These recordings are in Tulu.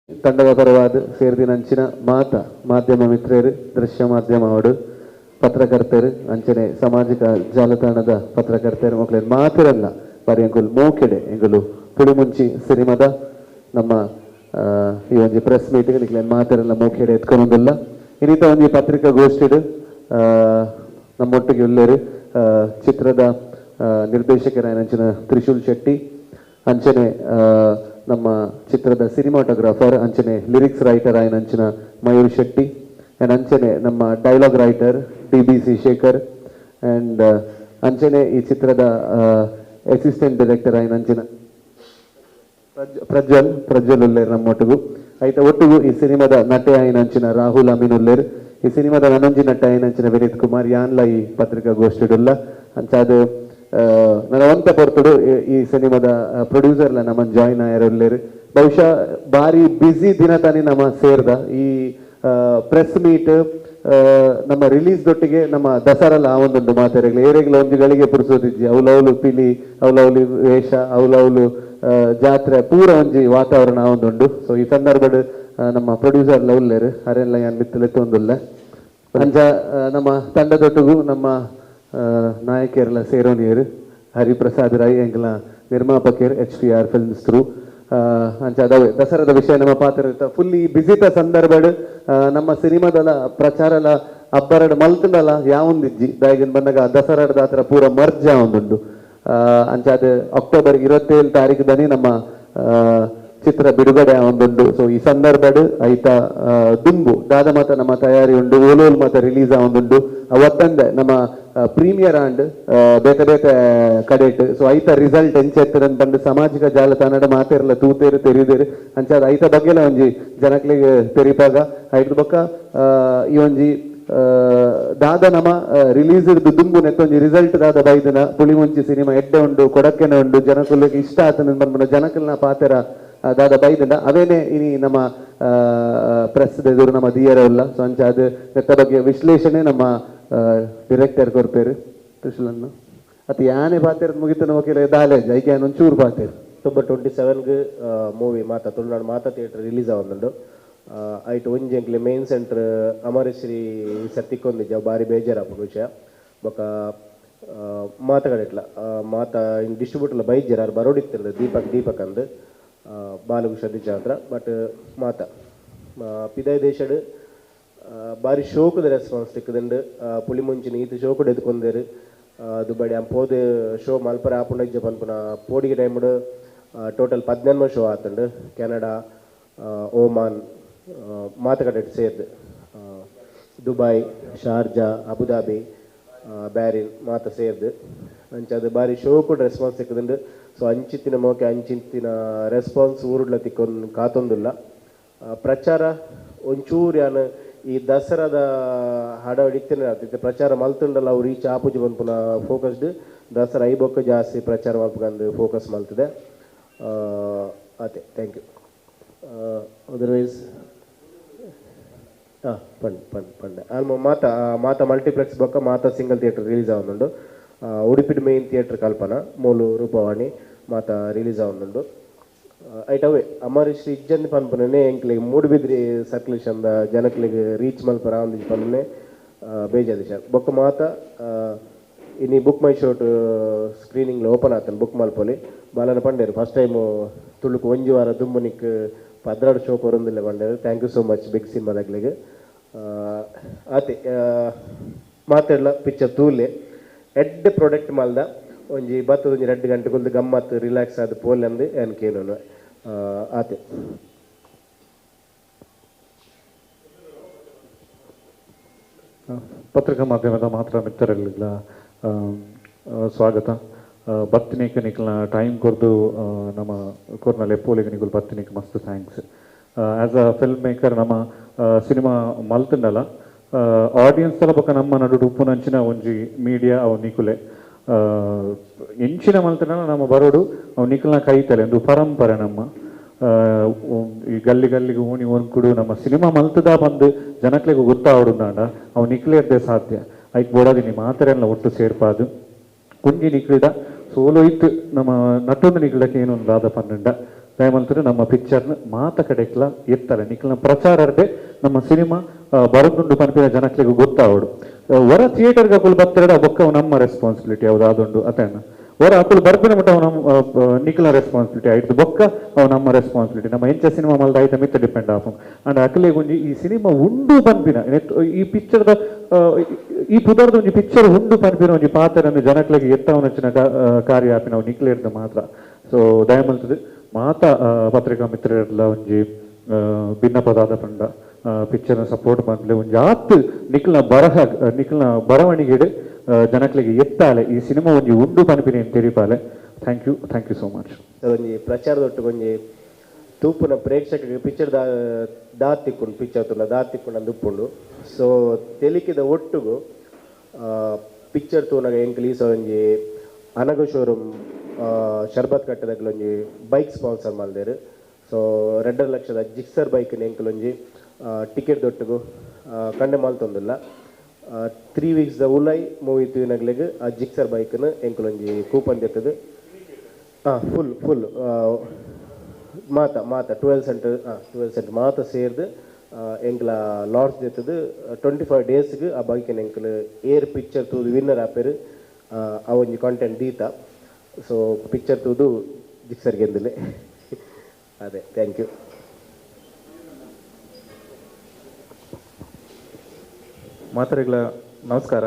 ತಂಡದ ಪರವಾದ ಸೇರ್ದಿನಂಚಿನ ಮಾತ ಮಾಧ್ಯಮ ಮಿತ್ರರು, ದೃಶ್ಯ ಮಾಧ್ಯಮವರು, ಪತ್ರಕರ್ತರು, ಅಂಚನೆ ಸಾಮಾಜಿಕ ಜಾಲತಾಣದ ಪತ್ರಕರ್ತರು ಮಕ್ಕಳ ಮಾತಿರಲ್ಲ ಬಾರಿ ಎಂಕುಲು ಮೋಕೆಡೆ ಎಂಕುಲು ಪುಳಿಮುಂಚಿ ಸಿನಿಮಾದ ನಮ್ಮ ಈ ಒಂಜಿ ಪ್ರೆಸ್ ಮೀಟಿಂಗ್ ನಿಕ್ಲೇನ್ ಮಾತಿರಲ್ಲ ಮೋಕೆಡೆ ಎತ್ಕೊಂಡೊಂದಿಲ್ಲ. ಇನ್ನಿತ ಒಂಜಿ ಪತ್ರಿಕಾಗೋಷ್ಠಿಡ್ ನಮ್ಮೊಟ್ಟಿಗೆ ಉಲ್ಲೇರು ಚಿತ್ರದ ನಿರ್ದೇಶಕರಾಯನಂಚಿನ ತ್ರಿಶೂಲ್ ಶೆಟ್ಟಿ, ಅಂಚನೆ ನಮ್ಮ ಚಿತ್ರದ ಸಿನಿಮಾಟೋಗ್ರಾಫರ್, ಅಂಚನೆ ಲಿರಿಕ್ಸ್ ರೈಟರ್ ಆಯನಂಚಿನ ಮಯೂರ್ ಶೆಟ್ಟಿ, ಆ್ಯಂಡ್ ಅಂಚನೆ ನಮ್ಮ dialogue writer D B C Shekhar, and ಅಂಚನೆ ಈ ಚಿತ್ರದ ಅಸಿಸ್ಟೆಂಟ್ ಡೈರೆಕ್ಟರ್ ಆಯನಂಚಿನ ಪ್ರಜ್ವಲ್ ಪ್ರಜ್ವಲ್ ಉಲ್ಲೇರ್ ನಮ್ಮೊಟ್ಟಿಗೂ. ಆಯ್ತಾ ಒಟ್ಟಿಗೂ ಈ ಸಿನಿಮಾದ ನಟೆ ಆಯನಂಚಿನ ರಾಹುಲ್ ಅಮೀನ್ ಉಲ್ಲೇರ್, ಈ ಸಿನಿಮಾದ ನನೊಂಜಿ ನಟೆ ಆಯನಂಚಿನ ವಿನೀತ್ ಕುಮಾರ್ ಯಾನ್ಲ ಈ ಪತ್ರಿಕಾಗೋಷ್ಠಿಡುಲ್ಲ. ಅಂಚಾದ ನನ್ನ ಒಂತ ಪೊರ್ತುಡು ಈ ಸಿನಿಮಾದ ಪ್ರೊಡ್ಯೂಸರ್ಲ ನಮ್ಮ ಜಾಯಿನ್ ಆಯರುಲ್ಲೇರು. ಬಹುಶಃ ಬಾರಿ ಬ್ಯುಸಿ ದಿನ ತಾನೇ ನಮ್ಮ ಸೇರ್ದ ಈ ಪ್ರೆಸ್ ಮೀಟ್ ನಮ್ಮ ರಿಲೀಸ್ ದೊಟ್ಟಿಗೆ ನಮ್ಮ ದಸರಲ್ಲ ಆ ಒಂದೊಂದು ಮಾತಾಡಲಿ ಏರೆಗ್ಲ ಒಂಜಿ ಗಳಿಗೆ ಪುರ್ಸೋದಿಜ್ಜಿ, ಅವಲವಲು ಪಿಲಿ, ಅವಲವಲು ವೇಷ, ಅವಲವಲು ಜಾತ್ರೆ, ಪೂರ ಒಂಜಿ ವಾತಾವರಣ ಒಂದುಂಡು. ಸೊ ಈ ಸಂದರ್ಭಡ್ ನಮ್ಮ ಪ್ರೊಡ್ಯೂಸರ್ ಲವ್ಲೇರು ಅರೆಲ್ಲ ಯಾನ್ ಮಿತ್ತಲೆತ್ತೊಂದುಲ್ಲ. ಅಂಚ ನಮ್ಮ ತಂಡದೊಟ್ಟಿಗೂ ನಮ್ಮ ನಾಯಕಿಯರೆಲ್ಲ ಸೇರೋನಿಯರು ಹರಿಪ್ರಸಾದ್ ರೈ ಎಂಕಲ ನಿರ್ಮಾಪಕರು H P R films through. ಅಂಚ ಅದಾವೆ ದಸರಾದ ವಿಷಯ ನಮ್ಮ ಪಾತ್ರ ಫುಲ್ಲಿ ಬಿಸಿತ ಸಂದರ್ಭಡ್ ನಮ್ಮ ಸಿನಿಮಾದಲ ಪ್ರಚಾರಲ ಅಬ್ಬರಡ್ ಮಲ್ತಂಡಲ ಯಾವೊಂದಿಜ್ಜಿ ದಾಯಿಗನ್ ಬಂದಾಗ ದಸರಾದ ಆತರ ಪೂರ ಮರ್ಜ ಒಂದುಂಡು. ಅಂಚ ಅದು ಅಕ್ಟೋಬರ್ 27 ತಾರೀಕು ದನಿ ನಮ್ಮ ಚಿತ್ರ ಬಿಡುಗಡೆ ಒಂದುಂಡು. ಸೊ ಈ ಸಂದರ್ಭಡ್ ಐತ ದುಂಬು ದಾದ ಮಾತ ನಮ್ಮ ತಯಾರಿ ಉಂಡು, ಓಲೋಲ್ ಮಾತ ರಿಲೀಸ್ ಆವೊಂದುಂಡು, ಅವತ್ತಂದೆ ನಮ್ಮ ಪ್ರೀಮಿಯರ್ ಆಂಡ್ ಬೇತೆ ಬೇತೆ ಕಡೆಟ್. ಸೊ ಐತ ರಿಸಲ್ಟ್ ಎಂಚೆತ್ತರನ್ ಬಂದು ಸಾಮಾಜಿಕ ಜಾಲತಾಣದ ಮಾತಿರಲ್ಲ ತೂತೇರು ತೆರಿದೇರು. ಅಂಚಾದ ಐತ ಬಗ್ಗೆಲ ಒಂಜಿ ಜನಕ್ಲಿಗೆ ತೆರಿಪಾಗ ಐದು ಬೊಕ್ಕ ಈ ಒಂಜಿ ದಾದ ನಮ್ಮ ರಿಲೀಸ್ ದುಂಬು ನೆತ್ತೊಂಜಿ ರಿಸಲ್ಟ್ ದಾದ ಬೈದನ ಪುಳಿಮುಂಚಿ ಸಿನಿಮಾ ಎಡ್ಡೆ ಉಂಡು, ಕೊಡಕ್ಕೆನೆ ಉಂಡು, ಜನಕುಲಿಗೆ ಇಷ್ಟ ಆತನ ಬಂದ್ಬಿಡ ಜನಕಲ್ನ ಪಾತೆರ ದಾದ ಬೈದಂಡ ಅವೇನೆ ಇನಿ ನಮ್ಮ ಪ್ರೆಸ್ ಎದುರು ನಮ್ಮ ದಿಯರಲ್ಲ. ಸೊ ಅಂಚ ಅದು ನೆತ್ತ ಬಗ್ಗೆ ವಿಶ್ಲೇಷಣೆ ನಮ್ಮ ಡಿರೆಕ್ಟರ್ ಕೊರ್ಪೇರು ತ್ರಿಶೂಲನ್ನು ಅತಿ ಯಾನೆ ಪಾತೆರ್ ಮುಗಿತನ ವಕೀಲ ದಾಲೇಜ್ ಐಕೆ ಒಂಚೂರು ಪಾತೆರ್. ಅಕ್ಟೋಬರ್ 27 ಮೂವಿ ಮಾತಾ ತುಳುನಾಡು ಮಾತಾ ಥಿಯೇಟರ್ ರಿಲೀಸ್ ಆವೊಂದುಂಡು. ಐಟ್ ಒಂಜಿ ಎಂಕ್ಲೆ ಮೇನ್ ಸೆಂಟರ್ ಅಮರಶ್ರೀ ಸರ್ತಿಕ್ಕೊಂದಿಜ್ಜ ಬಾರಿ ಬೇಜಾರಾಪುಂಡು ವಿಷಯ. ಬೊಕ ಮಾತ ಕಡೆಟ್ಲ ಮಾತ ಇನ್ ಡಿಸ್ಟ್ರಿಬ್ಯೂಟರ್ಲ ಬೈಜಾರ್ ಆರ್ ಬರೋಡಿತ್ತಿರ್ದು ದೀಪಕ್ ದೀಪಕ್ ಅಂದ್ ಬಾಲಕೃಷ್ಣ ಚಾತ್ರ. ಬಟ್ ಮಾತ ಪಿದಾಯ್ ದೇಶಡ್ ಬಾರಿ ಶೋಕದ ರೆಸ್ಪಾನ್ಸ್ ತಿಕ್ಕುದುಂಡು. ಪುಳಿಮುಂಚಿನ ಈತ್ ಶೋಕುಡು ಎದ್ಕೊಂದೇರು ದುಬೈ ಆಂ ಪೋದು ಶೋ ಮಲ್ಪರ ಆಪುಂಡ ಇಜ್ಜ ಪನ್ಪುನ ಪೋಡಿಗೆ ಟೈಮ್ಡ್ ಟೋಟಲ್ 18 ಶೋ ಆತುಂಡು. ಕೆನಡಾ, ಓಮಾನ್ ಮಾತ ಕಡೆಟ್ ಸೇರ್ದು Dubai, Sharjah, Abu Dhabi, Bahrain ಮಾತ ಸೇರ್ದು. ಅಂಚ ಅದು ಬಾರಿ ಶೋಕುಡು ರೆಸ್ಪಾನ್ಸ್ ತಿಕ್ಕುದುಂಡು. ಸೊ ಅಂಚಿತ್ತಿನ ಮೋಕೆ ಅಂಚಿತ್ತಿನ ರೆಸ್ಪಾನ್ಸ್ ಊರುಡ್ಲ ತಿಕ್ಕೊಂದು ಕಾತೊಂದುಲ್ಲ. ಪ್ರಚಾರ ಒಂಚೂರು ಯಾನ್ ಈ ದಸರಾದ ಹಡವಡಿತ್ತಿನ ಪ್ರಚಾರ ಮಲ್ತುಂಡಲ ಅವು ರೀಚ್ ಆಪುಜಿ ಪನ್ಪುನ ಫೋಕಸ್ಡ್ ದಸರಾ ಐಬೊಕ್ಕ ಜಾಸ್ತಿ ಪ್ರಚಾರ ಮಲ್ಪುಗಂದು ಫೋಕಸ್ ಮಲ್ತದೆ. ಅದೇ thank you. Otherwise ಹಾಂ ಪಂಡ್ ಪಂಡ್ ಪಂಡೆ ಆಲ್ಮೋ ಮಾತಾ ಮಾತಾ ಮಲ್ಟಿಪ್ಲೆಕ್ಸ್ ಬೊಕ್ಕ ಮಾತಾ single theatre release ಆವೊಂದುಂಡು. ಉಡುಪಿಡ್ main theatre ಕಲ್ಪನಾ ಮೂಲು ರೂಪವಾಣಿ ಮಾತಾ ರಿಲೀಸ್ ಆವೊಂದುಂಡು. ಐಟ್ ಅವೇ ಅಮರಶ್ರೀ ಇಜ್ಜಂದಿ ಪನ್ಪುನೇ ಎಂಕ್ಲೆಗ್ ಮೂಡುಬಿದ್ರಿ ಸರ್ಕ್ಯುಲೇಷನ್ ದ ಜನಕ್ಲೆಗ್ ರೀಚ್ ಮಲ್ಪರ ಆವೊಂದಿಜ್ಜಿ ಪನ್ಪುನೆ ಬೇಜಾರ್ ವಿಷಯ. ಬೊಕ್ಕ ಮಾತಾ ಇನಿ ಬುಕ್ ಮೈ ಶೋಟ್ ಸ್ಕ್ರೀನಿಂಗ್ ಓಪನ್ ಆತನ ಬುಕ್ ಮಲ್ಪೊಲಿ ಬಾಲನ ಪಂಡೇರು ಫಸ್ಟ್ ಟೈಮು ತುಳುಕು ಒಂಜಿ ವಾರ ದುಂಬುನಿಕ್ 12 ಶೋ ಕೊರೊಂದಿಲ್ಲ ಪಂಡೇರು. Thank you so much big ಸಿನಿಮಾದಕ್ಲೆಗ್. ಆತೆ ಮಾತೆಡ್ಲ ಪಿಕ್ಚರ್ ತೂಲೆ ಎಡ್ಡೆ ಪ್ರಾಡಕ್ಟ್ ಮಲ್ದ ಒಂಜಿ ಬತ್ತದ ಒಂಜಿ 2 ಗಂಟೆ ಕುಲ್ದು ಗಮ್ಮತ್ತು ರಿಲ್ಯಾಕ್ಸ್ ಆದ್ ಪೋಲೆ ಅಂದು ಏನ್ ಕೇಳೋನು. ಆತೆ ಪತ್ರಿಕಾ ಮಾಧ್ಯಮದ ಮಾತ್ರ ಮಿತ್ರರಿಲ್ಲ ಸ್ವಾಗತ. ಬತ್ತಿನೇಕ ನಿಕ್ಲ ಟೈಮ್ ಕೊರ್ದು ನಮ್ಮ ಕೊರ್ನ ಲೆಪ್ಪೋಲಿಗೆ ನಿಕುಲ್ ಬತ್ತಿನೇಕ ಮಸ್ತ್ thanks. As a film maker ನಮ್ಮ ಸಿನಿಮಾ ಮಲ್ತುಂಡಲ ಆಡಿಯನ್ಸ್ ತಲ ಬೊಕ ನಮ್ಮ ನಡು ಉಪ್ಪುನಂಚಿನ ಒಂಜಿ ಮೀಡಿಯಾ ಅವು ನಿಕುಲೆ ಎಂಚಿನ ಮಲ್ತುಂಡಲ ನಮ್ಮ ಬರೋಡು ಅವು ನಿಕುಲ್ನ ಕೈತಲೆ ಒಂದು ಪರಂಪರೆ ನಮ್ಮ ಈ ಗಲ್ಲಿ ಗಲ್ಲಿಗೆ ಓಣಿ ಓನ್ಕುಡು ನಮ್ಮ ಸಿನಿಮಾ ಮಲ್ತದ ಬಂದು ಜನಕ್ಲೆಗ್ ಗೊತ್ತಾವಡುಂದಾಂಡ ಅವು ನಿಕ್ಲೇರ್ದೆ ಸಾಧ್ಯ. ಐಕ್ ಬೋಡಾದಿನಿ ಮಾತೆರೆಲ್ಲ ಒಟ್ಟು ಸೇರ್ಪಾದು ಒಂಜಿ ನಿಕ್ಲಿಡ ಸೋಲೋ ಇತ್ತು ನಮ್ಮ ನಟೊಂದು ನಿಕ್ಲಕ್ಕೆ ಏನೊಂದು ದಾದ ಪನ್ನುಂಡ ದಯಮಲ್ತರೆ ನಮ್ಮ ಪಿಕ್ಚರ್ನ ಮಾತ ಕಡೆಕ್ಲ ಎತ್ತಲೆ ನಿಕ್ಲನ ಪ್ರಚಾರರ್ದೆ ನಮ್ಮ ಸಿನಿಮಾ ಬರದುಂಡು ಪನ್ಪಿನ ಜನಕ್ಲೆಗ್ ಗೊತ್ತಾವಡು. ಹೊರ ಥಿಯೇಟರ್ಗೆ ಅಕುಲು ಬತ್ತೆರಡ ಬೊಕ್ಕ ನಮ್ಮ ರೆಸ್ಪಾನ್ಸಿಬಿಲಿಟಿ ಯಾವ್ದಾದುಂಡು ಅತೇನ ಹೊರ ಅಕುಲು ಬರ್ಪಿನ ಮಟ್ಟ ಅವು ನಮ್ಮ ನಿಕ್ಲನ ರೆಸ್ಪಾನ್ಸಿಬಿಲಿಟಿ ಆಯ್ತು ಬೊಕ್ಕ ಅವು ನಮ್ಮ ರೆಸ್ಪಾನ್ಸಿಬಿಲಿಟಿ. ನಮ್ಮ ಎಂಚ ಸಿನಿಮಾ ಮಲ್ದ ಆಯ್ತ ಮಿತ್ತ ಡಿಪೆಂಡ್ ಆಪುಂಡು. ಅಂಡ್ ಅಕುಲೆಗ್ ಒಂಜಿ ಈ ಸಿನಿಮಾ ಉಂಡು ಪನ್ಪಿನ ಈ ಪಿಕ್ಚರ್ದ ಈ ಪುದರ್ದ ಒಂಜಿ ಪಿಕ್ಚರ್ ಉಂಡು ಪನ್ಪಿನ ಒಂಜಿ ಪಾತ್ರನ್ನು ಜನಕ್ಲೆಗ್ ಎತ್ತವನಂಚಿನ ಕಾರ್ಯ ಆಪಿನವು ನಿಕ್ಲೆರ್ದ್ ಮಾತ್ರ. ಸೊ ದಯಮಲ್ತದೆ ಮಾತ ಪತ್ರಿಕಾ ಮಿತ್ರರೆರ್ಲ ಒಂಜಿ ಭಿನ್ನಪದಾದ ಪಂಡ ಪಿಕ್ಚರ್ನ ಸಪೋರ್ಟ್ ಮಲ್ಪಲೆ ಒಂಜಿ ಆತ್ ನಿಕ್ಲ್ನ ಬರಹ ನಿಕ್ಲ್ನ ಬರವಣಿಗೆಡ್ ಜನಕ್ಲೆಗ್ ಎತ್ತಾಲೆ ಈ ಸಿನಿಮಾ ಒಂಜಿ ಉಂಡು ಪನ್ಪಿನ ತೆರಿಪಾಲೆ. Thank you, thank you so much. Sir ಒಂಜಿ ಪ್ರಚಾರದೊಟ್ಟಿಗೆ ಒಂಜಿ ತೂಪುನ ಪ್ರೇಕ್ಷಕರಿಗೆ ಪಿಕ್ಚರ್ ದಾತಿಕ್ಕುಂಡು, ಪಿಕ್ಚರ್ ತುಲ್ಲ ದಾತಿಕ್ಕುಂಡು ಅಂದ್ ಉಪ್ಪುಂಡು. ಸೊ ತೆಲಿಕೆದ ಒಟ್ಟುಗು ಪಿಕ್ಚರ್ ತೂನಗ ಎಂಕ್ಲು ಈ ಒಂಜಿ ಅನಗ ಶೋರೂಮ್ ಶರ್ಬತ್ ಕಟ್ಟದಗ್ಲ ಒಂಜಿ ಬೈಕ್ ಸ್ಪಾನ್ಸರ್ ಮಲ್ದೆರ್. ಸೊ 2.5 ಲಕ್ಷದ ಜಿಕ್ಸರ್ ಬೈಕ್ ಎಂಕ್ಲು ಒಂಜಿ ಟಿಕೆಟ್ ದೊಟ್ಟುಗು ಕಂಡೆ ಮಲ್ತೊಂದುಲ್ಲ. 3 ವೀಕ್ಸ್ the ಉಲೈ movie ತೂನಗ್ಲೆಗ್ ಆ ಜಿಕ್ಸರ್ ಬೈಕ್ನ ಎಂಕ್ಲು ಒಂಜಿ ಕೂಪನ್ ದೆತ್ತದು. ಫುಲ್ ಫುಲ್ ಮಾತ ಮಾತ 12 ಸೆಂಟರ್ 12 ಸೆಂಟರ್ ಮಾತ ಸೇರ್ದು ಎಂಕ್ಲ ಲಾರ್ಡ್ಸ್ ದೆತ್ತದು. 25 ಡೇಸ್ಗೆ ಆ ಬೈಕ್ನ ಎಂಕ್ಲು ಏರ್ ಪಿಕ್ಚರ್ ತೂದು ವಿನ್ನರ್ ಆಪೇರು ಆ ಒಂಜಿ ಕಾಂಟೆಂಟ್ ದೀತ. ಸೊ ಪಿಕ್ಚರ್ ತೂದು ಜಿಕ್ಸರ್ ಗೆಂದಿಲ್ಲ. ಅದೇ thank you. ಮಾತರೆಗಳ ನಮಸ್ಕಾರ.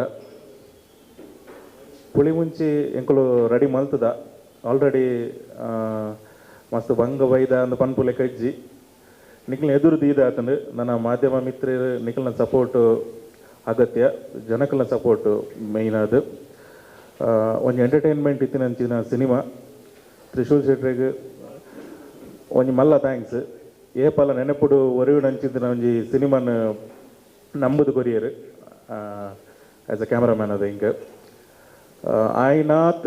ಪುಳಿಮುಂಚಿ ಎಂಕುಲು ರೆಡಿ ಮಲ್ತದ ಆಲ್ರೆಡಿ ಮಸ್ತ್ ಬಂಗ ಬೈದ ಅಂದ್ ಪನ್ಪುಲೆ ಕಜ್ಜಿ ನಿಕ್ಲ್ನ ಎದುರು ದೀದ ಆತಂದು ನನ್ನ ಮಾಧ್ಯಮ ಮಿತ್ರರು ನಿಕ್ಲ್ನ ಸಪೋರ್ಟ್ ಅಗತ್ಯ, ಜನಕಲ್ನ ಸಪೋರ್ಟ್ ಮೇಯ್ನ್ ಅದು. ಒಂಜಿ ಎಂಟರ್ಟೈನ್ಮೆಂಟ್ ಇತ್ತಿನಂಚಿನ ಸಿನಿಮಾ. ತ್ರಿಶೂಲ್ ಶೆಟ್ರೆಗ್ ಒಂಜಿ ಮಲ್ಲ thanks. ಏಪಲ ನೆನಪುಡು ಒರಿವಿನಂಚಿತ್ತಿನ ಒಂಜಿ ಸಿನಿಮಾನ ನಂಬುದು ಕೊರಿಯರ್ as a cameraman ಅದು ಹಿಂಗೆ ಆಯ್ನಾತ್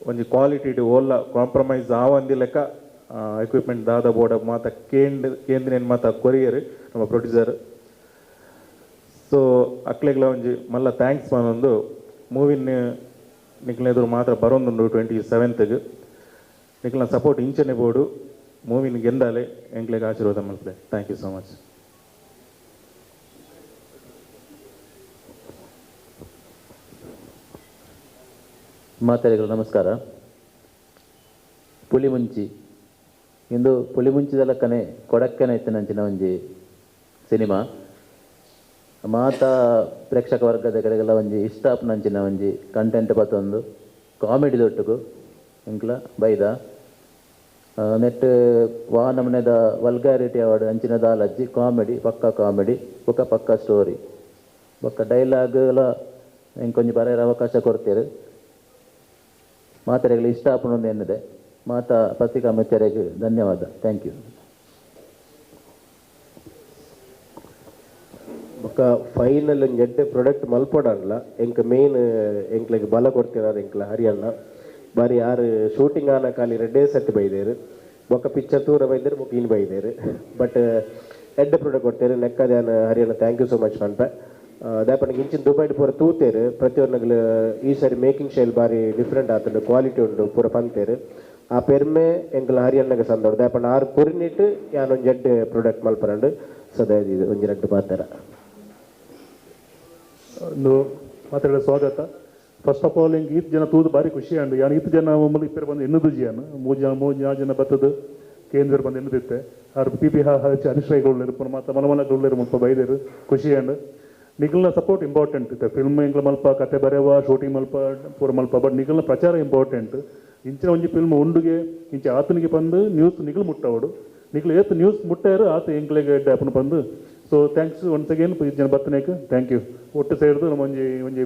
ಒಂಜಿ ಕ್ವಾಲಿಟಿ ಓಲ್ಲ ಕಾಂಪ್ರಮೈಸ್ ಆವಂದಿ ಲೆಕ್ಕ ಎಕ್ವಿಪ್ಮೆಂಟ್ ದಾದ ಬೋರ್ಡ ಮಾತ ಕೇಂದ್ರ ಮಾತ ಕೊರಿಯರ್ ನಮ್ಮ ಪ್ರೊಡ್ಯೂಸರ್. ಸೊ ಅಕ್ಲೆಗ್ಲ ಒಂಜಿ ಮಲ್ಲ thanks ಪನೊಂದು ಮೂವಿನ ನಿಕ್ಲ್ನ ಎದುರು ಮಾತ್ರ ಬರೋಂದುಂಡು 27th. ನಿಕ್ಲ್ನ ಸಪೋರ್ಟ್ ಇಂಚನೆ ಬೋರ್ಡು ಮೂವಿನ ಗೆಂದಾಲೆ ಎಂಕ್ಲೆಗ್ ಆಶೀರ್ವಾದ ಮಲ್ಪಲೆ. Thank you so much. ಮಾತಾಡಿಗಳು ನಮಸ್ಕಾರ. ಪುಳಿಮುಂಚಿ ಇಂದು ಪುಳಿಮುಂಚಿದಲಕ್ಕನೆ ಕೊಡಕ್ಕನೆ ಇತ್ತಿನಂಚಿನ ಒಂಜಿ ಸಿನಿಮಾ. ಮಾತಾ ಪ್ರೇಕ್ಷಕ ವರ್ಗದ ಕಡೆಗೆಲ್ಲ ಒಂಜಿ ಇಷ್ಟ ಆಪುನಂಚಿನ ಒಂಜಿ ಕಂಟೆಂಟ್ ಪತ್ತೊಂದು ಕಾಮಿಡಿ ದೊಟ್ಟುಗು ಎಂಕ್ಲ ಬೈದ ನೆಟ್ ವಾ ನಮೂನೆದ ವಲ್ಗಾರಿಟಿ ಅವಾರ್ಡ್ ಅಂಚಿನ ದಾಲಜ್ಜಿ ಕಾಮಿಡಿ ಪಕ್ಕ ಕಾಮಿಡಿ ಬೊಕ್ಕ ಪಕ್ಕ ಸ್ಟೋರಿ ಬೊಕ್ಕ ಡೈಲಾಗ್ಲ ಎಂಕೊಂಜಿ ಬರೆಯರ ಅವಕಾಶ ಕೊಡ್ತೀರಿ. ಮಾತೆರೆಗಳ ಇಷ್ಟ ಆಪುನೊಂದು ಎನ್ನಿದೆ. ಮಾತಾ ಪತ್ರಿಕಾ ಮಿತ್ರರಿಗೆ ಧನ್ಯವಾದ. Thank you. ಬೊಕ್ಕ ಫೈನಲ್ ಒಂಜಿ ಎಡ್ಡೆ ಪ್ರೊಡಕ್ಟ್ ಮಲ್ಪೊಡಾಂಡ್ಲ ಎಂಕ್ ಮೇನ್ ಎಂಕ್ಲೆಗ್ ಬಲ ಕೊಡ್ತಿರ ಎಂಕ್ಲ ಹರಿಯಣ್ಣ ಬಾರಿ ಯಾರು ಶೂಟಿಂಗ್ ಆನ ಖಾಲಿ ರೆಡ್ಡೇ ಸೆಟ್ ಬೈದೇರು ಬೊಕ್ಕ ಪಿಕ್ಚರ್ ತೂರ ಬೈದೇರು ಬೊಕ್ಕ ಇನ್ ಬೈದೇರು ಬಟ್ ಎಡ್ಡೆ product ಕೊಡ್ತೇರು ನೆಕ್ಕದ ಹರಿಯಣ್ಣ thank you so much ಪನ್ಪೆ. ದಾಪಣಿಗೆ ಇಂಚಿನ ದುಬೈಡ್ ಪೂರ ತೂತೇರು ಪ್ರತಿಯೊಂದಗ್ಲು ಈ ಸರಿ ಮೇಕಿಂಗ್ ಶೈಲ್ ಬಾರಿ ಡಿಫ್ರೆಂಟ್ ಆತುಂಡು ಕ್ವಾಲಿಟಿ ಉಂಡು ಪೂರ ಪಂತೇರು ಆ ಪೆರ್ಮೆ ಎಂಕ್ಲ ಹರಿಯಣ್ಣಗೆ ಸಂದೋಡು ದಾಪಣ ಆರು ಕೊರಿನಿಟ್ಟು ಯಾನೊಂಜಿ ಎಡ್ಡೆ ಪ್ರೊಡಕ್ಟ್ ಮಲ್ಪರಂಡು ಸದಾ ಇದು ಒಂಜಿ ರಡ್ಡು ಪಾತೆರ. ಒಂದು ಮಾತಾಡೋ ಸ್ವಾಗತ. First of all ಹಿಂಗೆ ಈತ್ ಜನ ತೂದು ಭಾರಿ ಖುಷಿ ಅಂಡು ಯಾನು ಈತ್ ಜನ ಒಮ್ಮೆ ಇಪ್ಪರು ಬಂದು ಎನ್ನುದು ಜಿಯಾನು ಮೂರು ಜನ ಮೂರು ಜನ ಜನ ಬತ್ತದು ಕೇಂದ್ರ ಬಂದು ಎನ್ನುದಿತ್ತೆ ಆರು ಪಿ ಪಿ ಹಚ್ಚಿ ಅನಿಶ್ರಯಗಳು ಪುನಃ ಮಾತ ಮನಮನಗಳು ಮುಲ್ಪ ಬೈದೇರು ಖುಷಿ ಅಂಡು. ನಿಖಲ್ನ ಸಪೋರ್ಟ್ ಇಂಪಾರ್ಟೆಂಟ್ ಇತ್ತೆ ಫಿಲ್ಮ್ ಎಂಕ್ಲ ಮಲ್ಪ ಕತೆ ಬರೆವ ಶೂಟಿಂಗ್ ಮಲ್ಪ ಪೂರ ಮಲ್ಪ ಬಟ್ ನಿಖಲ್ನ ಪ್ರಚಾರ ಇಂಪಾರ್ಟೆಂಟ್. ಇಂಚಿನ ಒಂಜಿ ಫಿಲ್ಮ್ ಉಂಡುಗೆ ಇಂಚೆ ಆತನಿಗೆ ಬಂದು ನ್ಯೂಸ್ ನಿಖಲ್ ಮುಟ್ಟವಡು ನಿಖಲ್ ಏತ್ ನ್ಯೂಸ್ ಮುಟ್ಟಾರು ಆತ ಎಂಕ್ಲೆಗ್ ಎಡ್ಡೆ ಆಪುನ ಬಂದು. So thanks once again ಜನ ಬರ್ತನೇಕ್ thank you. ಒಟ್ಟು ಸೇರಿದು ನಮ್ಮ ಒಂಜಿ ಒಂಜಿ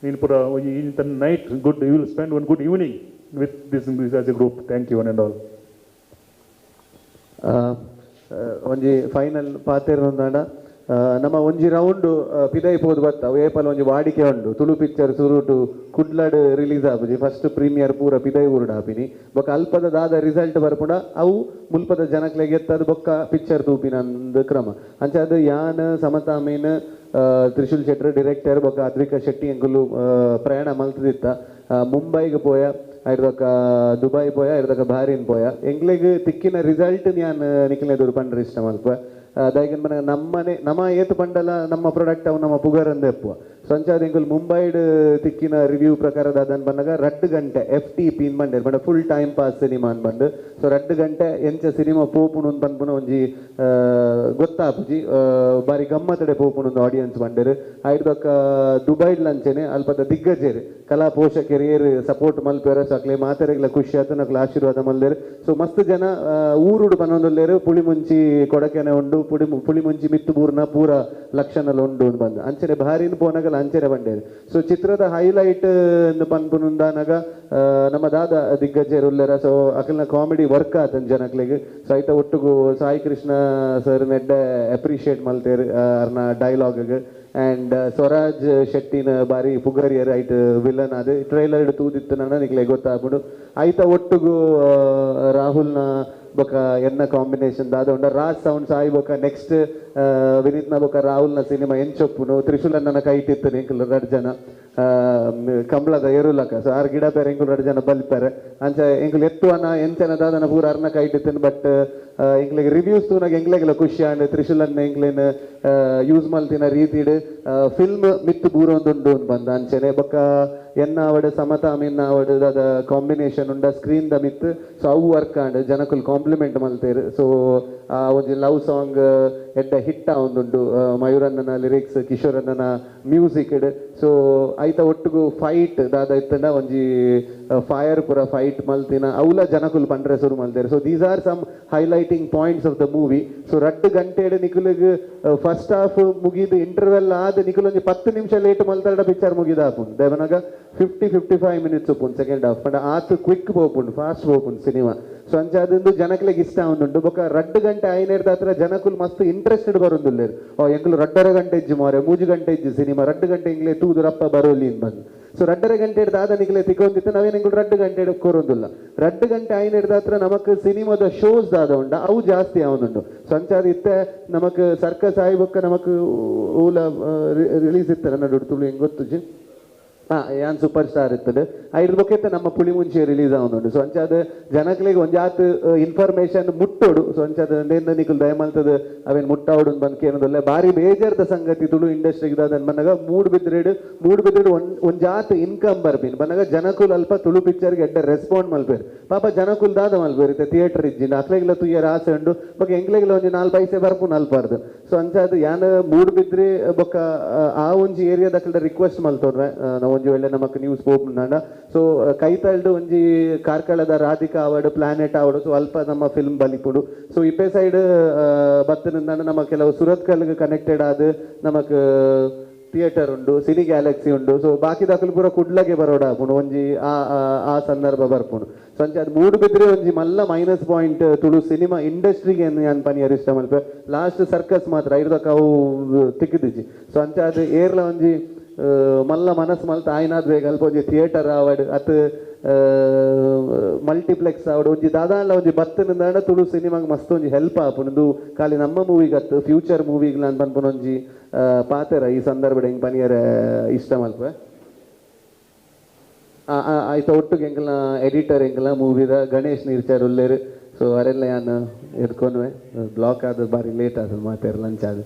ನೀನು ಪೂರ ಒಂಜಿ ತನ್ನ night good you will spend one good evening with this this as a group. Thank you one and all. ಒಂಜಿ ಫೈನಲ್ ಪಾತೆರೊಂದಾಂಡ ನಮ್ಮ ಒಂಜಿ ರೌಂಡ್ ಪಿದೈ ಪೋದು ಬತ್ತ ಏಪಲ್ ಒಂಜಿ ವಾಡಿಕೆ ಉಂಡು ತುಳು ಪಿಕ್ಚರ್ ಸುರುಟು ಕುಡ್ಲಡ್ ರಿಲೀಸ್ ಆಪುಜಿ ಫಸ್ಟ್ ಪ್ರೀಮಿಯರ್ ಪೂರ ಪಿದೈ ಊರುಡು ಆಪಿನಿ ಬೊಕ್ಕ ಅಲ್ಪದ ದಾದ ರಿಸಲ್ಟ್ ಬರ್ಪುಂಡ ಅವು ಮುಲ್ಪದ ಜನಕ್ಲೆಗ್ ಎತ್ತದು ಬೊಕ್ಕ ಪಿಕ್ಚರ್ ತೂಪಿನ ಕ್ರಮ. ಅಂಚ ಅದು ಯಾನ್ ಸಮತಾ ಮೇನ್ ತ್ರಿಶೂಲ್ ಶೆಟ್ಟರ್ ಡಿರೆಕ್ಟರ್ ಬೊಕ್ಕ ಅದ್ವಿಕಾ ಶೆಟ್ಟಿ ಎಂಕುಲು ಪ್ರಯಾಣ ಮಲ್ತದಿತ್ತ ಮುಂಬೈಗೆ ಪೋಯ. ಐಡ್ದೊಕ ದುಬೈ ಪೋಯ ಐಡ್ದೊಕ ಬಾರಿನ್ ಪೋಯ ಎಂಕ್ಲೆಗ್ ತಿಕ್ಕಿನ ರಿಸಲ್ಟ್ ಯಾನ್ ನಿಕ್ಲೆ ಎದುರು ಪಂಡ್ರೆ ಇಷ್ಟ ಮಲ್ಪ ದಾಯೆಗ್ ಪನ್ನಗ ನಮ್ಮನೆ ನಮ ಏತ್ ಪಂಡಲ ನಮ್ಮ ಪ್ರಾಡಕ್ಟ್ ಅವು ನಮ್ಮ ಪುಗರಂದೆ ಎಪ್ಪುವ ಸೊ ಅಂಚಾದ್ ಎಂಕುಲು ಮುಂಬೈಡ್ ತಿಕ್ಕಿನ ರಿವ್ಯೂ ಪ್ರಕಾರ ದಾದನ್ ಪನ್ನಗ 2 ಗಂಟೆ F T P ಬಂಡೆರ್ ಪಂಡ full time pass cinema ಬಂದು ಸೊ 2 ಗಂಟೆ ಎಂಚ ಸಿನಿಮಾ ಪೋಪುನು ಪನ್ಪುನ ಒಂಜಿ ಗೊತ್ತಾಪುಜಿ ಬಾರಿ ಗಮ್ಮತ್ತಡೆ ಪೋಪುನು ಆಡಿಯನ್ಸ್ ಬಂಡೆರ್ ಐಡ್ದೊಕ್ಕ ದುಬೈಡ್ ಲಂಚೆನೆ ಅಲ್ಪದ ದಿಗ್ಗಜೇರ್ ಕಲಾ ಪೋಷಕರು ಏರ್ ಸಪೋರ್ಟ್ ಮಲ್ಪೆರ ಸೊ ಅಕ್ಲೆ ಮಾತೆರೆಗ್ಲ ಖುಷಿ ಆತು ನಕ್ಲ ಆಶೀರ್ವಾದ ಮಲ್ದೇರು ಸೊ ಮಸ್ತ್ ಜನ ಊರುಡು ಪನೊಂದುಲ್ಲೇರು ಪುಳಿಮುಂಚಿ ಕೊಡಕೆನೆ ಉಂಡು ಪುಳಿಮುಂಚಿ ಮಿತ್ತು ಬೂರ್ನ ಪೂರ ಲಕ್ಷಣಲ ಉಂಡು ಬಂದು ಅಂಚನೆ ಭಾರಿನ ಪೋನಗಲ ಅಂಚನೆ ಬಂಡೇರು ಸೊ ಚಿತ್ರದ ಹೈಲೈಟ್ ಪನ್ಪುನುಂದಾನಗ ನಮ್ಮ ದಾದ ದಿಗ್ಗಜೇರು ಉಲ್ಲೇರ ಸೊ ಅಕಲ್ನ ಕಾಮಿಡಿ ವರ್ಕ್ ಆತನ್ ಜನಕ್ಲೆಗ್ ಸೊ ಐತ ಒಟ್ಟುಗು ಸಾಯಿ ಕೃಷ್ಣ ಸರ್ ನೆಡ್ಡೆ ಅಪ್ರಿಷಿಯೇಟ್ ಮಲ್ತೇರು ಅರ್ನ ಡೈಲಾಗ್ ಆ್ಯಂಡ್ ಸ್ವರಾಜ್ ಶೆಟ್ಟಿನ ಬಾರಿ ಪುಗರಿಯರ್ ಐಟ್ ವಿಲನ್ ಅದು ಟ್ರೈಲರ್ ತೂದಿತ್ತು ನನ್ನ ನಿಕ್ಲೆ ಗೊತ್ತಾಗ್ಬಿಡು ಐತ ಒಟ್ಟುಗು ರಾಹುಲ್ನ ಬೊಕ ಎನ್ನ ಕಾಂಬಿನೇಷನ್ ದಾದ ಉಂಡ ರಾಜ್ ಸೌಂಡ್ ಸಾಯಿ ಬೊಕ ನೆಕ್ಸ್ಟ್ ವಿನೀತ್ನ ಬೊಕ ರಾಹುಲ್ನ ಸಿನಿಮಾ ಎಂಚೊಪ್ಪುನು ತ್ರಿಶೂಲನ್ನ ಕೈಟಿತ್ತು ಎಂಕುಲು 2 ಜನ ಕಂಬಳದ ಎರುಲಕ ಸೊ ಆರು ಗಿಡ ಪೇರೆ ಎಂಕುಲು 2 ಜನ ಬಲ್ಪೆರೆ ಅಂಚ ಎಂಕುಲು ಎತ್ತುವನ ಎಂಚನ ದಾದನ ಪೂರ ಅರ್ನ ಕೈಟಿತ್ತು ಬಟ್ ಎಂಕ್ಲೆಗ್ ರಿವ್ಯೂಸ್ ತೂನಾಗ ಎಂಕ್ಲೆಗೆಲ್ಲ ಖುಷಿ ಆಂಡ್ ತ್ರಿಶೂಲನ್ನ ಎಂಕ್ಲೆನ್ ಯೂಸ್ ಮಲ್ತಿನ ರೀತಿಡ್ ಫಿಲ್ಮ್ ಮಿತ್ತು ಬೂರೊಂದುಂಡು ಬಂದ ಅಂಚನೆ ಬೊಕ್ಕ ಎನ್ನ ಆವಡ್ ಸಮತಾ ಮಿನ್ನ ಆವಡ್ ದಾದ ಕಾಂಬಿನೇಷನ್ ಉಂಡ ಸ್ಕ್ರೀನ್ the ಮಿತ್ತು ಸೊ ಅವು ವರ್ಕ್ ಆಂಡ್ ಜನಕುಲು ಕಾಂಪ್ಲಿಮೆಂಟ್ ಮಲ್ತೇರು ಸೊ ಆ ಒಂಜಿ ಲವ್ ಸಾಂಗ್ ಎಡ್ಡ ಹಿಟ್ ಆವೊಂದುಂಡು ಮಯೂರಣ್ಣನ ಲಿರಿಕ್ಸ್ ಕಿಶೋರಣ್ಣನ ಮ್ಯೂಸಿಕ್ ಸೊ ಐತ ಒಟ್ಟುಗು ಫೈಟ್ ದಾದ ಇತ್ತಂಡ ಒಂಜಿ ಫೈರ್ ಪೂರ ಫೈಟ್ ಮಲ್ತಿನ ಅವುಲ ಜನಕುಲು ಪಂಡ್ರೆ ಶುರು ಮಲ್ತೇರು so these are some highlighting points of the movie so 2 ಗಂಟೆಡ್ ನಿಕುಲಿಗ್ first half ಮುಗಿದು ಇಂಟರ್ವೆಲ್ ಆದ ನಿಕುಲು ಒಂಜಿ 10 ನಿಮಿಷ ಲೇಟ್ ಮಲ್ತಾಡ ಪಿಕ್ಚರ್ ಮುಗಿದ ಆಪುಂಡು ದೇವನಾಗ 50-55 ಮಿನಿಟ್ಸ್ ಉಪ್ಪುಂಡು ಸೆಕೆಂಡ್ ಹಾಫ್ ಪಂಡ ಆತ್ ಕ್ವಿಕ್ ಪೋಪುಂಡು ಫಾಸ್ಟ್ ಪೋಪುಂಡು ಸಿನಿಮಾ ಸೊ ಅಂಚಾದಿಂದು ಜನಕ್ಲೆಗ್ ಇಷ್ಟ ಆವೊಂದುಂಡು ಬೊಕ 2 ಗಂಟೆ ಆಯ್ನೇರ್ದ ಹತ್ರ ಜನಕುಲು ಮಸ್ತ್ ಇಂಟ್ರೆಸ್ಟೆಡ್ ಬರೊಂದುಲ್ಲೆರ್ ಓ ಎಂಕುಲು 2.5 ಗಂಟೆ ಇಜ್ಜಿ ಮಾರೆ 3 ಗಂಟೆ ಇಜ್ಜಿ ಸಿನಿಮಾ 2 ಗಂಟೆ ಇಂಗ್ಲೆ ತೂದು ರಪ್ಪ ಬರೋಲಿ ಬಂದು ಸೊ 2.5 ಗಂಟೆ ದಾದ ನಿಕ್ಲೆ ತಿಕ್ಕೊಂದಿತ್ತು ನಾವೇನು ಎಂಕುಲು 2 ಗಂಟೆ ಕೊರೊಂದುಲ್ಲ 2 ಗಂಟೆ ಆಯ್ನೇರ್ದ ಹತ್ರ ನಮಕ್ ಸಿನಿಮಾದ ಶೋಸ್ ದಾದ ಉಂಡ ಅವು ಜಾಸ್ತಿ ಆವೊಂದುಂಡು ಸೊ ಅಂಚಾದ್ ಇತ್ತೆ ನಮಕ್ ಸರ್ಕಸ್ ಆಯಿ ಬೊಕ್ಕ ನಮಕ್ ಊಲ ರಿಲೀಸ್ ಇತ್ತು ನನ್ನ ತುಳು ಹೆಂಗ್ ಗೊತ್ತುಜಿ ಯಾನ್ ಸೂಪರ್ ಸ್ಟಾರ್ ಇರ್ತದೆ ಐದು ಬೊಕ್ಕ ನಮ್ಮ ಪುಳಿಮುಂಚಿ ರಿಲೀಸ್ ಆವೊಂದುಂಡು ಸೊ ಅಂಚಾದ್ ಜನಕ್ಲೆಗ್ ಒಂಜಾತ್ ಇನ್ಫಾರ್ಮೇಶನ್ ಮುಟ್ಟೋಡು ಸೊ ಅಂಚಾದ್ ನಿಕುಲು ದಯಮಲ್ತದ ಅವೇನ್ ಮುಟ್ಟಾವಡು ಬಂದ್ ಕೇನದಲ್ಲ ಬಾರಿ ಬೇಜಾರ್ದ ಸಂಗತಿ ತುಳು ಇಂಡಸ್ಟ್ರಿಗೆ ದಾದ ಬಂದಾಗ ಮೂಡುಬಿದ್ರೆಡ್ ಒಂಜಾತ್ ಇನ್ಕಮ್ ಬರ್ಪಿನ್ ಬಂದಾಗ ಜನಕುಲು ಅಲ್ಪ ತುಳು ಪಿಕ್ಚರ್ಗೆ ಎಡ್ಡೆ ರೆಸ್ಪಾಂಡ್ ಮಲ್ಪೇರು ಪಾಪ ಜನಕುಲು ದಾದ ಮಲ್ಪೇರು ಇತ್ತೆ ಥಿಯೇಟರ್ ಇಜ್ಜಿಂಡ ಅಕ್ಲೆಗ್ಲ ತುಯ್ಯರ ಆಸೆ ಉಂಡು ಬೊಕ್ಕ ಎಂಕ್ಲೆಗ್ಲ ಒಂಜಿ 4 ಪೈಸೆ ಬರ್ಪುನ್ ಅಲ್ಪಾರ್ದು ಸೊ ಅಂಚಾದ್ ಯಾನ್ ಮೂಡುಬಿದ್ರೆ ಬೊಕ್ಕ ಆ ಒಂಜಿ ಏರಿಯಾದಕ್ಲೆ ರಿಕ್ವೆಸ್ಟ್ ಮಲ್ತೋಡ್ರೆ ನಾವು ಒಂಜಿ ವೇಳೆ ನಮಕ್ ನ್ಯೂಸ್ ಪೋಪುಂಡ ಸೊ ಕೈತಲ್ಡ್ ಒಂಜಿ ಕಾರ್ಕಳದ ರಾಧಿಕಾ ಆವಡ್ ಪ್ಲಾನೆಟ್ ಆವಡ್ ಸೊ ಅಲ್ಪ ನಮ್ಮ ಫಿಲ್ಮ್ ಬಲಿಪುಡು ಸೊ ಇಪ್ಪೆ ಸೈಡ್ ಬತ್ತನಿಂದ ನಮ್ಮ ಕೆಲವು ಸುರತ್ಕಲ್ಗೆ ಕನೆಕ್ಟೆಡ್ ಆದ ನಮಕ್ ಥಿಯೇಟರ್ ಉಂಡು ಸಿನಿ ಗ್ಯಾಲಕ್ಸಿ ಉಂಡು ಸೊ ಬಾಕಿ ದಾಖಲು ಪೂರ ಕುಡ್ಲಗೆ ಬರೋಡ ಆಪುಂಡು ಒಂಜಿ ಆ ಆ ಸಂದರ್ಭ ಬರ್ಪುಂಡು ಸೊ ಅಂಚ ಅದು ಮೂಡುಬಿದ್ರೆ ಒಂಜಿ ಮಲ್ಲ minus point Tulu cinema ಇಂಡಸ್ಟ್ರಿಗೆ ಯಾನ್ ಪನಿಯರ್ ಇಷ್ಟ ಮಲ್ಪ ಲಾಸ್ಟ್ ಸರ್ಕಸ್ ಮಾತ್ರ ಐಡ್ದಕ್ಕ ಅವು ತಿಕ್ಕಿದಿಜ್ಜಿ ಸೊ ಅಂಚ ಅದು ಏರ್ಲ ಒಂಜಿ ಮಲ್ಲ ಮನಸ್ಸು ಮಲ್ತ ಆಯ್ನಾದ್ ಬೇಗ ಅಲ್ಪ ಒಂಜಿ ಥಿಯೇಟರ್ ಆವಡ್ ಅತ್ ಮಲ್ಟಿಪ್ಲೆಕ್ಸ್ ಆವಡ್ ಒಂಜಿ ದಾದಾಲ ಒಂಜಿ ಬತ್ತನಿಂದ ತುಳು ಸಿನಿಮಾಗ್ ಮಸ್ತ್ ಒಂಜಿ ಹೆಲ್ಪ್ ಆಪುಂಡು ಖಾಲಿ ನಮ್ಮ ಮೂವಿಗೆ ಅತ್ತು ಫ್ಯೂಚರ್ ಮೂವಿಗ್ ನಾನು ಪನ್ಪುನ ಒಂಜಿ ಪಾತೆರ ಈ ಸಂದರ್ಭಡ್ ಹೆಂಗ್ ಪನಿಯರ ಇಷ್ಟ ಮಲ್ಪ ಆಯ್ತ ಒಟ್ಟುಗೆ ಎಂಕಲ್ನ ಎಡಿಟರ್ ಎಂಕಲ್ನ ಮೂವಿದ ಗಣೇಶ್ ನೀರ್ಚಾರ್ ಉಲ್ಲೇರು ಸೊ ಅರೆಲ್ಲ ಯಾನ್ ಎದ್ಕೊನ್ವೆ ಬ್ಲಾಕ್ ಆದ ಬಾರಿ ಲೇಟ್ ಆದ ಮಾತೇರ್ ಲಂಚ್ ಆದ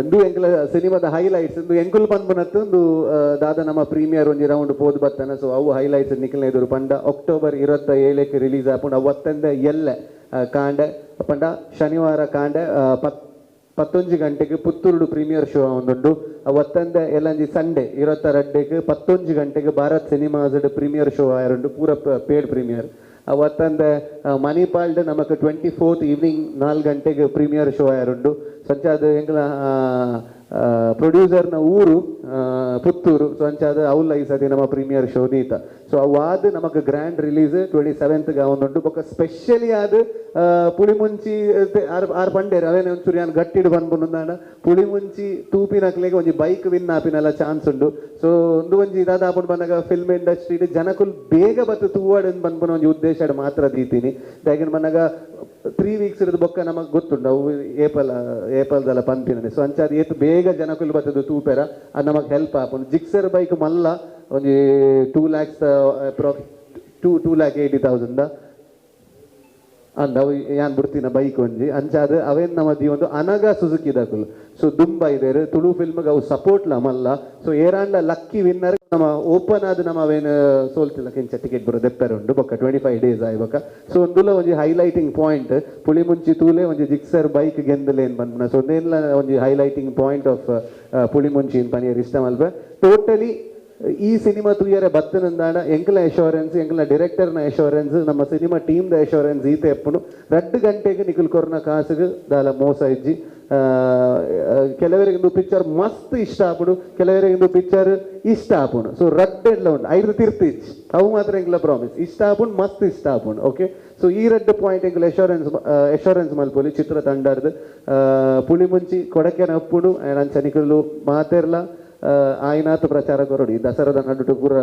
ಇಂದು ಎಂಕಲ ಸಿನಿಮಾದ ಹೈಲೈಟ್ಸ್ ಇಂದು ಎಂಕುಲು ಪನ್ಪುನತ್ತು ಇಂದು ದಾದ ನಮ್ಮ ಪ್ರೀಮಿಯರ್ ಒಂಜಿ ರೌಂಡ್ ಪೋದು ಬತ್ತನ ಸೊ ಅವು ಹೈಲೈಟ್ಸ್ ನಿಕಲ್ನ ಎದುರು ಪಂಡ ಅಕ್ಟೋಬರ್ 27ಕ್ಕೆ ರಿಲೀಸ್ ಆಪುಂಡು ಅವತ್ತಂದ ಎಲ್ಲೆ ಕಾಂಡೆ ಪಂಡ ಶನಿವಾರ ಕಾಂಡೆ 11 ಗಂಟೆಗೆ ಪುತ್ತೂರುಡು ಪ್ರೀಮಿಯರ್ ಶೋ ಒಂದುಂಡು ಅವತ್ತಂದ ಎಲ್ಲಂಜಿ ಸಂಡೇ 22ಕ್ಕೆ 11 ಗಂಟೆಗೆ ಭಾರತ್ cinemas premiere show ಆಯರುಂಡು ಪೂರ ಪೇಡ್ ಪ್ರೀಮಿಯರ್ ಅವತ್ತಂದ ಮಣಿಪಾಲ್ಡ್ ನಮಕ್ 24th evening 4 ಗಂಟೆಗೆ ಪ್ರೀಮಿಯರ್ ಶೋ ಆಯರುಂಡು ಸಂಚಾದ ಎಂಕಲ ಪ್ರೊಡ್ಯೂಸರ್ನ ಊರು ಪುತ್ತೂರು ಸೊ ಅಂಚಾದ ಅವ್ಲ ಈ ಸತಿ ನಮ್ಮ ಪ್ರೀಮಿಯರ್ ಶೋ ದೀತ ಸೊ ಅವಾದ ನಮಕ್ grand release 27th ಒಂದುಂಡು ಬೊಕ್ಕ ಸ್ಪೆಷಲಿ ಆದ ಪುಳಿಮುಂಚಿ ಆರ್ ಪಂಡೇರು ಅವೇನೆ ಒಂಚೂರು ಯಾನ್ ಗಟ್ಟಿಡ್ ಪನ್ಪುಂಡು ಪುಳಿಮುಂಚಿ ತೂಪಿನಕ್ಲೆಗ್ ಒಂಜಿ ಬೈಕ್ ವಿನ್ ಆಪಿನಲ್ಲ ಚಾನ್ಸ್ ಉಂಡು ಸೊ ಒಂದು ಒಂಜಿ ಇದಾದ ಆಪುಂಡು ಬಂದಾಗ ಫಿಲ್ಮ್ ಇಂಡಸ್ಟ್ರಿ ಜನಕುಲು ಬೇಗ ಬತ್ತು ತೂವಾಡ್ ಪನ್ಪುನ ಒಂಜಿ ಉದ್ದೇಶ ಮಾತ್ರ ದೀತೀನಿ ದಾಯೆಗ್ ಬಂದಾಗ 3 ವೀಕ್ಸ್ ಇರೋದು ಬೊಕ್ಕ ನಮಗೆ ಗೊತ್ತುಂಡು ಅವು ಏಪಲ್ದಲ್ಲ ಪನ್ಪಿನ ಸೊ ಅಂಚಾದ ಏತ್ ಬೇಗ ಜನಕುಲು ಬತ್ತದು ತೂಪೆರ ಅದು ನಮಗೆ ಹೆಲ್ಪ್ ಆಪುಂಡು ಜಿಕ್ಸರ್ ಬೈಕ್ ಮಲ್ಲ ಒಂಜಿ 2 lakhs approx 2,80,000 ಅಂದ್ ಅವು ಯಾನ್ ಬುಡ್ತಿನ ಬೈಕ್ ಒಂಜಿ ಅಂಚಾದ್ ಅವೇನ್ ನಮ ದೀವೊಂದು ಅನಗ ಸುಜುಕಿ ದಕುಲು ಸೊ ದುಂಬ ಇದೇರು ತುಳು ಫಿಲ್ಮ್ಗೆ ಅವು ಸಪೋರ್ಟ್ಲ ಮಲ್ಲ ಸೊ ಏರಾಂಡ ಲಕ್ಕಿ ವಿನ್ನರ್ ನಮ್ಮ ಓಪನ್ ಆದ್ ನಮ್ಮ ಅವೇನ್ ಸೋಲ್ತಿಲ್ಲ ಕೆಂಚ ಟಿಕೆಟ್ ಬರೋ ದೆಪ್ಪೆರೆ ಉಂಡು ಬೊಕ್ಕ 25 ಡೇಸ್ ಆಯ್ ಬೊಕ್ಕ ಸೊ ಒಂದುಲ ಒಂಜಿ ಹೈಲೈಟಿಂಗ್ ಪಾಯಿಂಟ್ ಪುಳಿಮುಂಚಿ ತೂಲೆ ಒಂಜಿ ಜಿಕ್ಸರ್ ಬೈಕ್ ಗೆಂದಲೇನ್ ಬಂದ್ನ ಸೊ ಒಂದೇನ್ಲ ಒಂಜಿ ಹೈಲೈಟಿಂಗ್ ಪಾಯಿಂಟ್ ಆಫ್ ಪುಳಿಮುಂಚಿ ಪನಿಯರ್ ಇಷ್ಟ ಮಲ್ಪ ಟೋಟಲಿ ಈ ಸಿನಿಮಾ ತೂಯರೆ ಬತ್ತನಂದಾಣ ಎಂಕಲ ಅಶೋರೆನ್ಸ್ ಎಂಕಲ ಡೈರೆಕ್ಟರ್ನ ಅಶೋರೆನ್ಸ್ ನಮ್ಮ ಸಿನಿಮಾ ಟೀಮ್ದ ಅಶೋರೆನ್ಸ್ ಈತೆ ಎಪ್ಪುನು 2 ಗಂಟೆಗೆ ನಿಕುಲ್ ಕೊರ್ನ ಕಾಸುಗೆ ದಾಲ ಮೋಸ ಇಜ್ಜಿ ಕೆಲವರಿಗೆ ಇಂದು ಪಿಕ್ಚರ್ ಮಸ್ತ್ ಇಷ್ಟ ಆಪುಡು ಕೆಲವರಿಗೆ ಇಂದು ಪಿಕ್ಚರ್ ಇಷ್ಟ ಆಪುಂಡು ಸೊ ರಡ್ಡ್ ಎಡ್ಲ ಉಂಡು ಐದು ತಿರ್ತು ಇಜ್ಜಿ ಅವು ಮಾತ್ರ ಎಂಕಲ ಪ್ರಾಮಿಸ್ ಇಷ್ಟ ಆಪುಂಡು ಮಸ್ತ್ ಇಷ್ಟ ಆಪುಂಡು ಓಕೆ ಸೊ ಈ ರಡ್ಡ್ ಪಾಯಿಂಟ್ ಎಂಕಲ ಅಶೋರೆನ್ಸ್ ಅಶೋರೆನ್ಸ್ ಮಲ್ಪೊಲಿ ಚಿತ್ರ ತಂಡರ್ದು ಪುಳಿಮುಂಚಿ ಕೊಡಕೆನ ಅಪ್ಪುಡು ಅಂಚ ನಿಕುಲು ಮಾತೆರ್ಲ ಆಯ್ನಾತು ಪ್ರಚಾರ ಕೊರಡು ಈ ದಸರಾದ ನಡುಟು ಪೂರ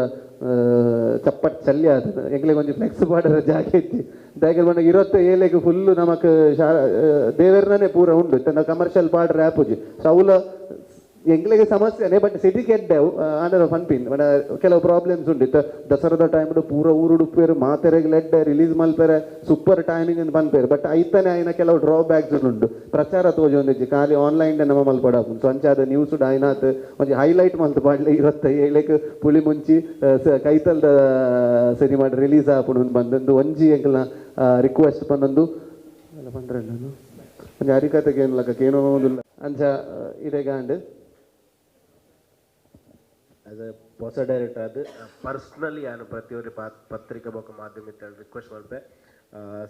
ಚಪ್ಪಟ್ ಚಲ್ಯ ಆತದ ಎಂಗ್ಲಿಗೆ ಒಂಜಿ ಫ್ಲೆಕ್ಸ್ ಬಾರ್ಡರ್ ಜಾಗೆ ಇತ್ತಿ ದಾಯೆಗ್ ಪಂಡ 27 ಫುಲ್ಲು ನಮಕ್ ದೇವೆರ್ನೇ ಪೂರ ಉಂಡು ತನ್ನ ಕಮರ್ಷಿಯಲ್ ಬಾರ್ಡರ್ ಆಪುಜಿ ಸೊ ಅವುಲ ಎಂಗ್ಲಿಗೆ ಸಮಸ್ಯೆನೇ ಬಟ್ ಸಿಟಿ ಕೆಡ್ಡೆವು ಆಂಡ ಪನ್ಪಿನ್ ಬಟ್ ಕೆಲವು ಪ್ರಾಬ್ಲಮ್ಸ್ ಉಂಡು ಇತ್ತ ದಸರಾದ ಟೈಮ್ ಪೂರ ಊರುಡುಪ್ಪೇರು ಮಾತೆರೆಗ್ ಲೆಡ್ಡೆ ರಿಲೀಸ್ ಮಲ್ಪೆರೆ ಸೂಪರ್ ಟೈಮಿಂಗ್ ಅಂತ ಪನ್ಪೇರು ಬಟ್ ಐತನೆ ಆಯ್ನ ಕೆಲವು ಡ್ರಾಬ್ಯಾಕ್ಸ್ ಉಂಡು ಪ್ರಚಾರ ತೋಜೊಂದಿಜ್ಜಿ ಖಾಲಿ ಆನ್ಲೈನ್ ನಮ್ಮ ಮಲ್ಪಡ ಸೊ ಅಂಚಾದ ನ್ಯೂಸ್ ಆಯ್ನಾತ್ ಒಂಜಿ ಹೈಲೈಟ್ ಮಲ್ತ್ ಪಾಡ್ಲೆ 27 ಪುಳಿಮುಂಚಿ ಕೈತಲ್ದ ಸಿನಿಮಾ ರಿಲೀಸ್ ಆಪುಂಡು ಬಂದೊಂದು ಒಂಜಿ ಎಂಕಲ್ನ ರಿಕ್ವೆಸ್ಟ್ ಪನ್ನೊಂದು ಪಂಡ್ರೆ ಒಂಜಿ ಹರಿಕತೆಗೆ ಏನ್ಲಕ್ಕ ಏನೋ ಅಂಚ ಇಡೆಗಾಂಡ್ ಆಸ್ ಎ ಹೊಸ ಡೈರೆಕ್ಟರ್ ಅದು ಪರ್ಸ್ನಲಿ ಯಾನು ಪ್ರತಿಯೊರಿ ಪತ್ರಿಕಾ ಬೊಕ್ಕ ಮಾಧ್ಯಮ ರಿಕ್ವೆಸ್ಟ್ ಮಲ್ಪೆ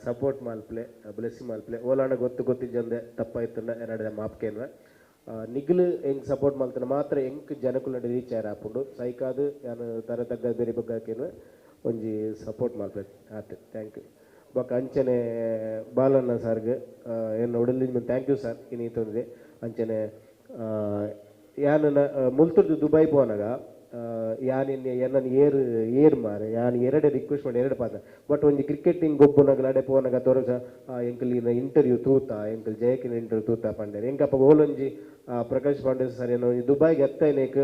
ಸಪೋರ್ಟ್ ಮಲ್ಪಲೆ ಬ್ಲೆಸ್ಸಿಂಗ್ ಮಲ್ಪಲೆ ಓಲಾಂಡ ಗೊತ್ತು ಗೊತ್ತಿಜ್ಜಂದೆ ತಪ್ಪಾಯ್ತಂಡ ಎರಡ ಮಾಪ್ಕೇನ್ವೆ ನಿಗ್ಲು ಹೆಂಗ್ ಸಪೋರ್ಟ್ ಮಲ್ತನ ಮಾತ್ರ ಎಂಕ್ ಜನಕುಲ ರೀಚ್ ಆಯ್ರ ಆಪುಂಡು ಸೈಕಾದು ಯಾನು ತರ ತಗ್ಗ ಬೇರೆ ಬಗ್ಗಾಕೇನ್ವೆ ಒಂಜಿ ಸಪೋರ್ಟ್ ಮಲ್ಪೆ ಆತು thank you ಬೊಕ್ಕ ಅಂಚನೆ ಬಾಲಣ್ಣ ಸರ್ಗ್ ಏನು ಒಡಲಿಂದ thank you sir ಇನ್ನು ತೊಂದರೆ ಅಂಚನೆ ಯಾನ್ ಮುಲ್ತುರ್ದು ದುಬೈ ಪೋನಾಗ ಯಾನ್ ಎನ್ನನ್ ಏರ್ ಏರ್ ಮಾರೆ ಯಾನ್ ಎರಡೆ ರಿಕ್ವೆಸ್ಟ್ ಮಾಡಿ ಎರಡು ಪಾತ ಬಟ್ ಒಂಜಿ ಕ್ರಿಕೆಟಿಂಗ್ ಗೊಬ್ಬುನಾಗ ಲಡೆ ಪೋನಾಗ ತೋರಸ ಎಂಕಲ್ ಇನ್ನ ಇಂಟರ್ವ್ಯೂ ತೂತ ಎಂಕಲ್ ಜಯಕಿನ ಇಂಟರ್ವ್ಯೂ ತೂತ ಪಂಡೇರ್ ಎಂಕಪ್ಪ ಓಲೊಂಜಿ ಪ್ರಕಾಶ್ ಪಾಂಡೆ ಸರ್ ಏನೋ ದುಬೈಗೆ ಎತ್ತೈನೇಕ್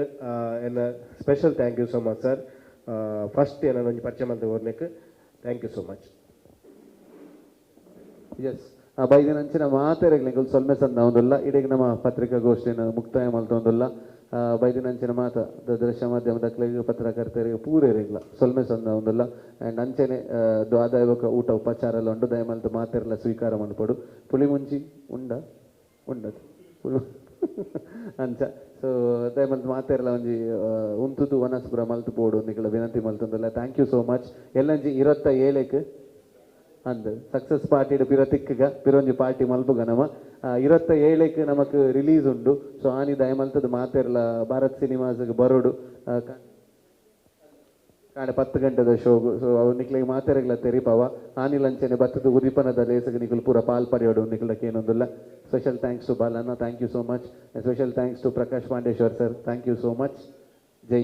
ಎನ್ನ special thank you so much sir first ಏನೋ ಒಂಜಿ ಪರಿಚಯ ಮಂತ್ ಓರ್ನೇಕ್ thank you so much. Yes ಬೈದಿನ ಅಂಚಿನ ಮಾತೆರೆಗ್ಲ ಎಂಕುಲು ಸೊಲ್ಮೆ ಸಂದ ಇಡೀ ನಮ್ಮ ಪತ್ರಿಕಾಗೋಷ್ಠಿನ ಮುಕ್ತಾಯ ಮಲ್ತೊಂದುಲ್ಲ ಬೈದಿನ ಅಂಚಿನ ಮಾತ ದೃಶ್ಯ ಮಾಧ್ಯಮದಕ್ಲೆಗ್ ಪತ್ರಕರ್ತರಿಗೆ ಪೂರೆರೆಗ್ಲ ಸೊಲ್ಮೆ ಸಂದ ಒಂದುಲ್ಲ ಆ್ಯಂಡ್ ಅಂಚನೆ ದ್ವಾದಾಯ ಊಟ ಉಪಚಾರ ಎಲ್ಲ ಉಂಡು ದಯಮಲ್ತು ಮಾತೆರೆಲ್ಲ ಸ್ವೀಕಾರ ಮನ್ಪೊಡು ಪುಳಿಮುಂಚಿ ಉಂಡ ಉಂಡದು ಅಂಚ ಸೊ ದಯಮಲ್ತು ಮಾತೆರೆಲ್ಲ ಒಂಜಿ ಉಂತುದು ವನಸ್ಪುರ ಮಲ್ತು ಬೋಡು ನಿಕಲ ವಿನಂತಿ ಮಲ್ತೊಂದುಲ್ಲ thank you so much ಎಲ್ಲಂಜಿ 27 ಅಂದ್ ಸಕ್ಸಸ್ ಪಾರ್ಟಿ ಪಿರ ತಿಕ್ಕಗ ಪಿರೊಂಜಿ ಪಾರ್ಟಿ ಮಲ್ಪುಗ ನಮ 27 ನಮಕ್ ರಿಲೀಸ್ ಉಂಡು ಸೊ ಆನಿ ದಯಮಲ್ತದ ಮಾತೆರ್ಲ ಭಾರತ್ ಸಿನಿಮಾಸ್ಗೆ ಬರೋಡು ಕಾಂಡೆ 10 ಗಂಟೆದ ಶೋಗು ಸೊ ಅವು ನಿಕ್ಲೆಗ್ ಮಾತೆರೆಗ್ಲ ತೆರಿಪವ ಆನಿ ಲಂಚನೆ ಬತ್ತದ ಉದಿಪನದ ಲೇಸಗ್ ನಿಕುಲು ಪೂರ ಪಾಲ್ ಪಡೆಯೋಡು ನಿಕ್ಲಕ್ಕೆ ಏನೊಂದುಲ್ಲ special thanks to Balanna thank you so much special thanks to Prakash Pandeshwar sir thank you so much Jai.